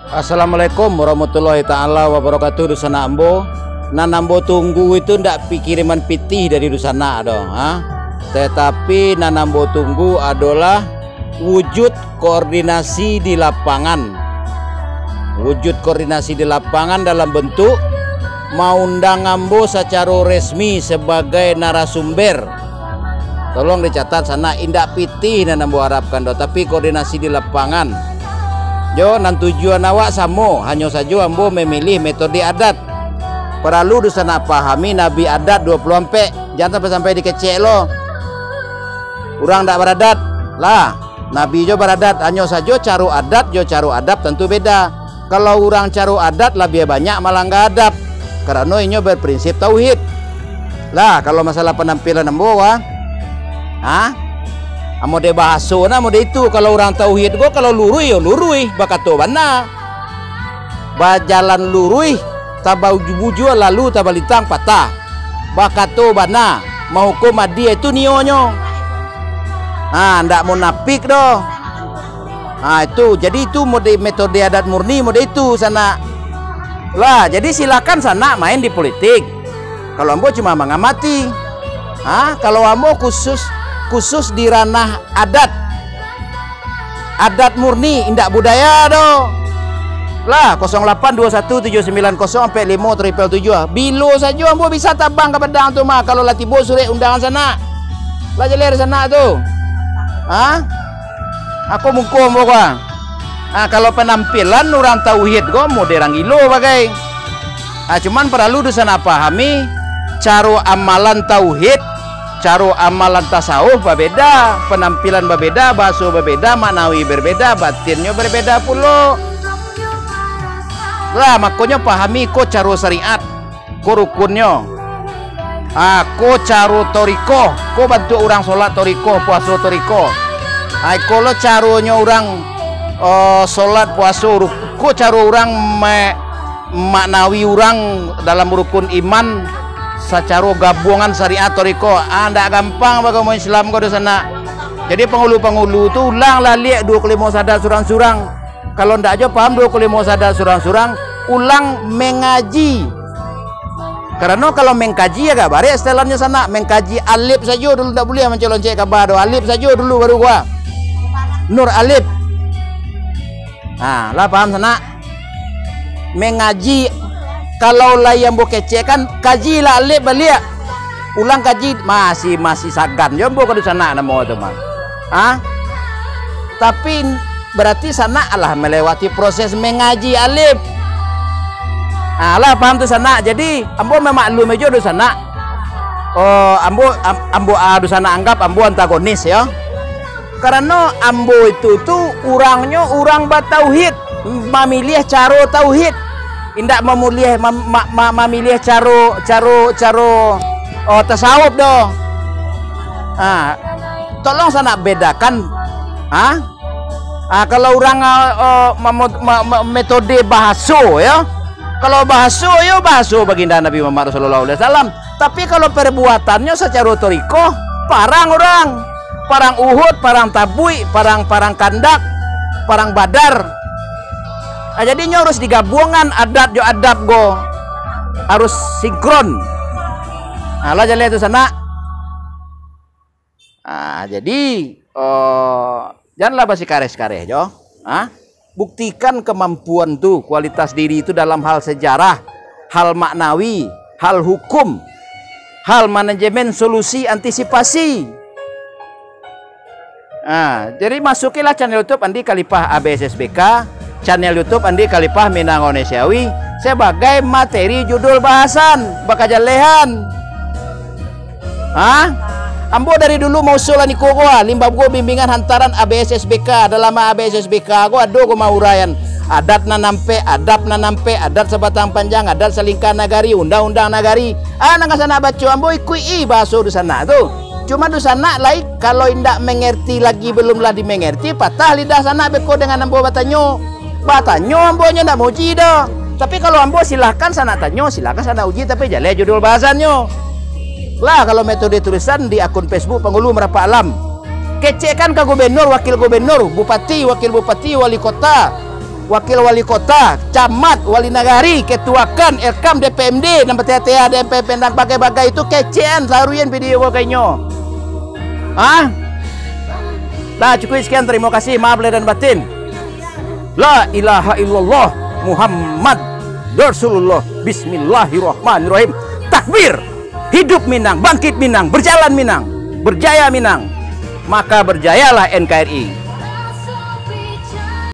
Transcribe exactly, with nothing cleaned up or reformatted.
Assalamualaikum warahmatullahi taala wabarakatuh, dunsanak ambo. Nan ambo tunggu itu ndak pikiriman pitih dari dunsanak doh, ha? Tetapi nan ambo tunggu adolah wujud koordinasi di lapangan. Wujud koordinasi di lapangan dalam bentuk maundang ambo sacaro resmi sabagai narasumber. Tolong dicatat, sanak, indak pitih nan ambo arapkan doh, tapi koordinasi di lapangan. Jo, nan tujuan awak samo, hanyo sajo ambo mamilih metode adat. Paralu dunsanak pahami nabi adat duo puluah ampek, jan sampai-sampai dikecek lo. Urang ndak baradat, lah, nabi jo baradat, hanyo sajo caro adat jo caro adab tantu beda. Kalau urang caro adat labiah banyak malangga adab, karano inyo berprinsip tauhid. Lah, kalau masalah panampilan ambo, wah, ha? Ambo dek bahaso nah, ambo dek itu, kalau urang tauhid ko, kalau luruih yo luruih, bakato bana. Bajalan luruih, tabujua lalu tabalintang patah. Bakato bana, mahukum adie tu nionyo. Ha, ndak munafik doh. Ha, itu, jadi itu mode, metode adat murni mode itu, sanak. Lah, jadi silakan sanak main di politik. Kalau ambo cuma mangamati. Ha, kalau ambo khusus, khusus di ranah adat. Adat murni, indak budaya doh. Lah, kosong lapan dua satu tujuh sembilan kosong ampek limo triple tujuh. Bilo sajo ambo bisa tabang ka Padang tu mah, kalau lah tibo surek undangan sanak. Lah jaleh sanak tu. Ha? Ako muko ambo ko. Ha, kalau panampilan urang tauhid ko, mode urang gilo bagai. Ha, cuman paralu dunsanak pahami, caro amalan tauhid, caro amalan tasawuf babeda, panampilan babeda, bahaso babeda, maknawi berbeda, batinnyo berbeda pulo. Lah, makonyo pahami ko caro syariat, ko rukunnyo. Ah, ko caro torikoh, ko bantuak urang solat torikoh, puaso torikoh. Ah, iko lo caronyo urang, eh, solat, puaso, ru-, ko caro urang ma-, maknawi urang dalam rukun iman sacaro gabuangan syariat torikoh. Ah, ndak gampang baagamo Islam ko, dunsanak. Jadi, pangulu-pangulu tu ulang lah liak duo kalimo sahadat surang-surang. Kalau ndak jo paham duo kalimo sahadat surang-surang, ulang mangaji. Karano kalau mangkaji agak barek setelannyo sanak, mangkaji alif sajo dulu, ndak buliah mancoloncek kaba doh, alif sajo dulu baru gua. Nur alif. Ha, lah paham sanak? Mangaji, kalau lai ambo kecek kan, kaji lah alif baliak. Ulang kaji, masih, masih sagan jo ambo ka dunsanak namo tu mah. Ha? Tapi, berarti sanak lah melewati proses mangaji alif. Ha, lah paham tu sanak. Jadi, ambo mamaklumi jo dunsanak. Oh, ambo, am-, ambo, ah, dunsanak anggap ambo antagonis, yo. Karano ambo itu tu urangnyo urang batauhid, mamiliah caro tauhid, indak mamiliah, mam-, ma-, ma-, mamiliah caro, caro, caro, oh, tasawuf doh. Ha, tolong sanak bedakan, ha? Ha, kalau urang, ah, ah, mamo-, ma-, ma-, metode bahaso, yo. Kalau bahaso, yo, bahaso Baginda Nabi Muhammad sallallahu alaihi wasallam. Tapi kalau perbuatannyo sacaro torikoh, parang urang. Parang Uhud, parang Tabuik, parang, parang Kandak, parang Badar. Ah, jadinyo harus digabuangan adat jo adab ko. Harus sinkron. Alah jaleh tu sanak. Ah, jadi, eh, janlah basikareh-sikareh jo. Ah, buktikan kemampuan tu, kualitas diri tu dalam hal sejarah, hal maknawi, hal hukum, hal manajemen solusi antisipasi. Ah, jadi masukilah channel YouTube Andi Khalifah A B S S B K, channel YouTube Andi Khalifah Minang Indonesiawi sebagai materi judul bahasan, bakajalehan. Ha? Ambo dari dulu mausul niko ko, ah, limbah ko bimbingan hantaran A B S S B K. Dalam A B S S B K ko ado ko mauraian adat nan ampek, adab nan ampek, adat sabatang panjang, adat salingka nagari, undang-undang nagari. Ah, nan ka sanak baco, ambo ikuik-i bahaso dunsanak tu. Cuma dunsanak lai, kalau indak mangarti lagi, belum lah dimangarti, patah lidah sanak beko dengan ambo batanyo. Batanyo ambo nyo ndak mauji doh. Tapi kalau ambo silahkan sanak tanyo, silahkan sanak uji, tapi jaleh judul bahasannyo. Lah, kalau metode tulisan di akun Facebook Pangulu Marapak Alam. Kecekkan ka gubernur, wakil gubernur, bupati, wakil bupati, wali kota, wakil wali kota, camat, wali nagari, ketua kan, elkam, D P M D, nan batea-tea D P M D, nan bagai-bagai itu kecekan saruyen video ko ka inyo. Ah? Lah, cukuik sekian, terima kasih, maaf lahir dan batin. La ilaha illallah Muhammad Rasulullah. Bismillahirrahmanirrahim. Takbir. Hidup Minang, bangkit Minang, berjalan Minang, berjaya Minang. Maka berjayalah N K R I.